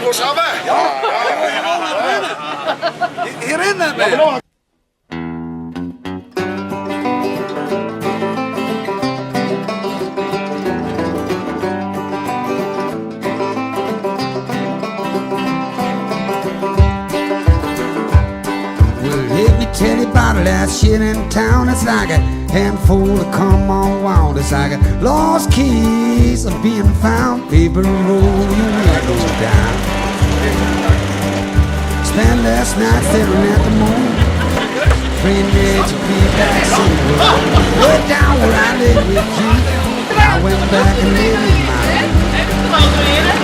wol sa wer. Hy rint net mear. Well, let me tell you about that shit in town. It's like a handful of come on wound. It's like a lost keys of being found. Paper roll your window down. Spent last night staring at the moon. Praying that you'd be back soon. Way down where I live with you. I went back and lived in my room.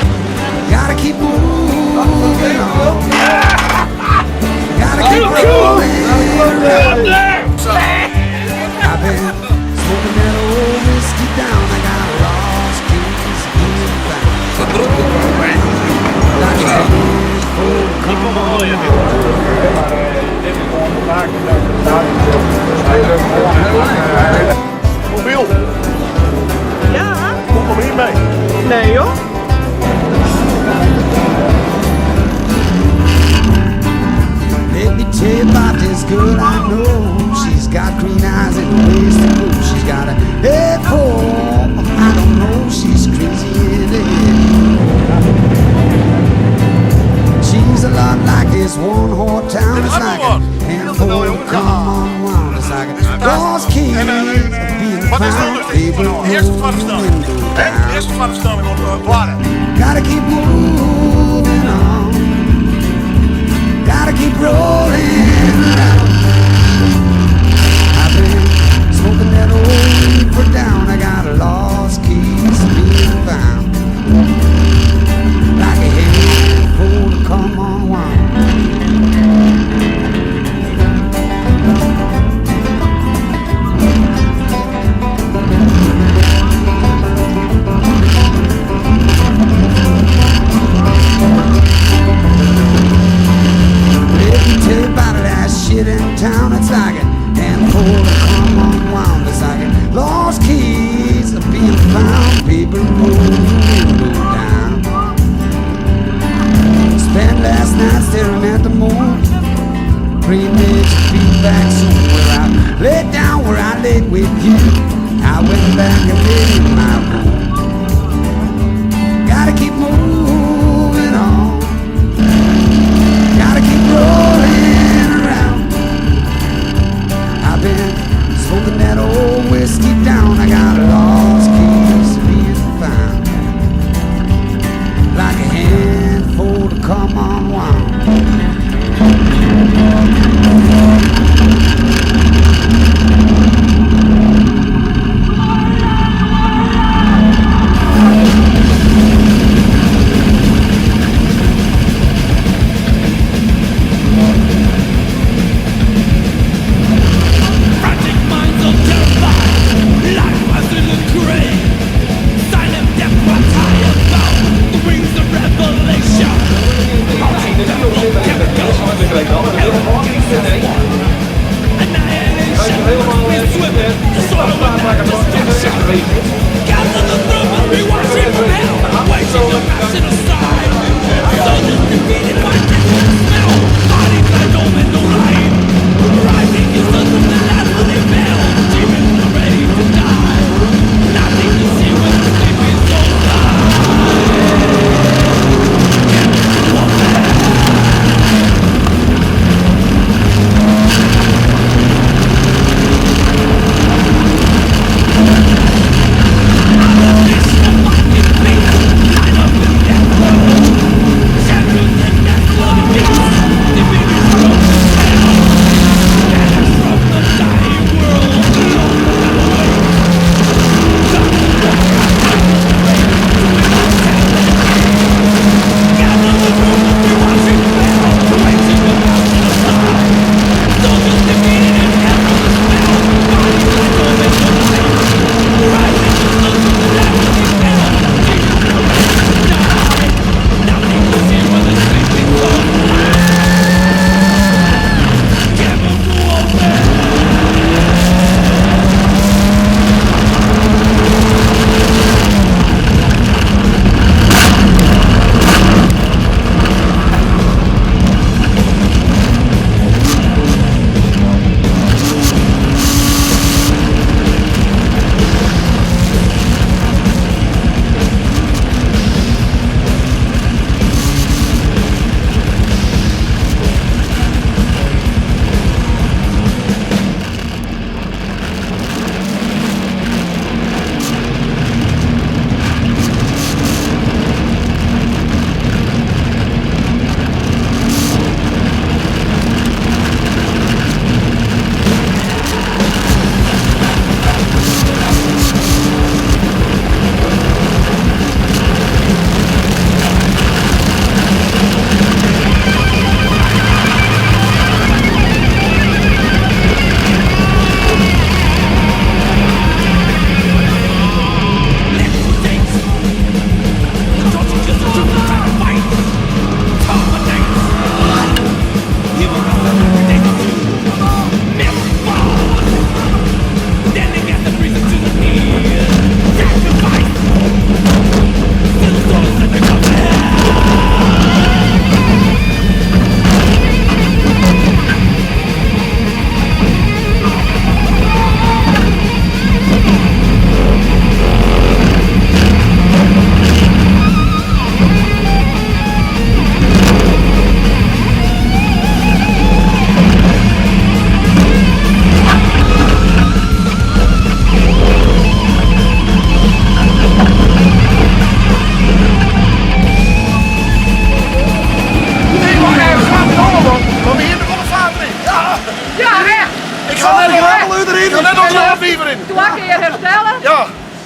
Gotta keep moving on. Gotta keep rolling around. I've been smoking that old whiskey down. I got lost keys being found. Like a handful of come on. Mobiel, Ja? kom maar hier mee. Nee joh. Let me tell you about this girl I know. She's got green eyes and a ways to go. She's got a head full of I don't know. She's crazy in the head. She's a lot like this one whore town. It's like a handful of come on wound. It's like a lost keys En, being Wat is found. het Paper De eerste of roll tweede your versnelling? window Hè? down. Eerste of tweede versnelling op Blaren. Gotta keep moving on. Gotta keep rolling around. I've been smoking that old reefer down. I got lost keys being found. Like a handful of come on wine. Let me tell you about that shit in town. It's like a handful of come on wound. It's like a lost keys of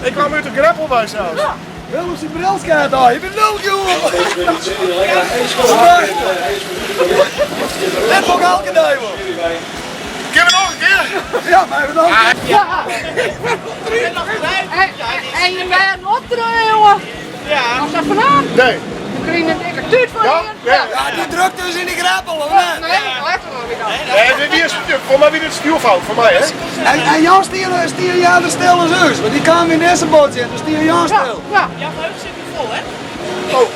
Ik kwam uit de greppel bij zelfs. Willem zijn brilskaart al, je bent lul, jongen. Net voor elke dag, man. Kunnen we nog een keer? Ja, maar we dan. En je bent optreden, jongen. Ja. Als dat vandaan. Nee. Dan krijg je een dikke tuut van Ja, hier. ja. Ja, die drukt dus in die greppel, of niet? Nee, lekker wel weer dan. Nee, dit is, voor mij weer het stuurfout, voor mij hè? En Jan stier, stier ja er stil als huis, want die kwam in deze boot in, dus stier Jan Ja, stil. ja. Jouw geheugen zit nu vol, hè? Oh.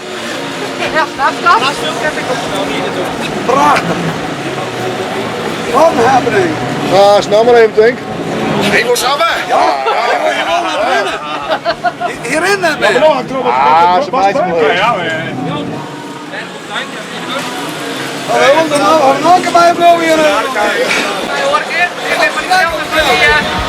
Ja, dat dat. Laatst filmpje heb ik ook wel hier naartoe. Prachtig. Wat een happening. Ah, snel maar even, denk. Ik wil samen. Ja, je wil naar binnen. Hierin naar binnen. Ah, ze bijten me. Ja, Oh, we willen er nog een keer bij hem weer. Wij horen ik ben van die van die...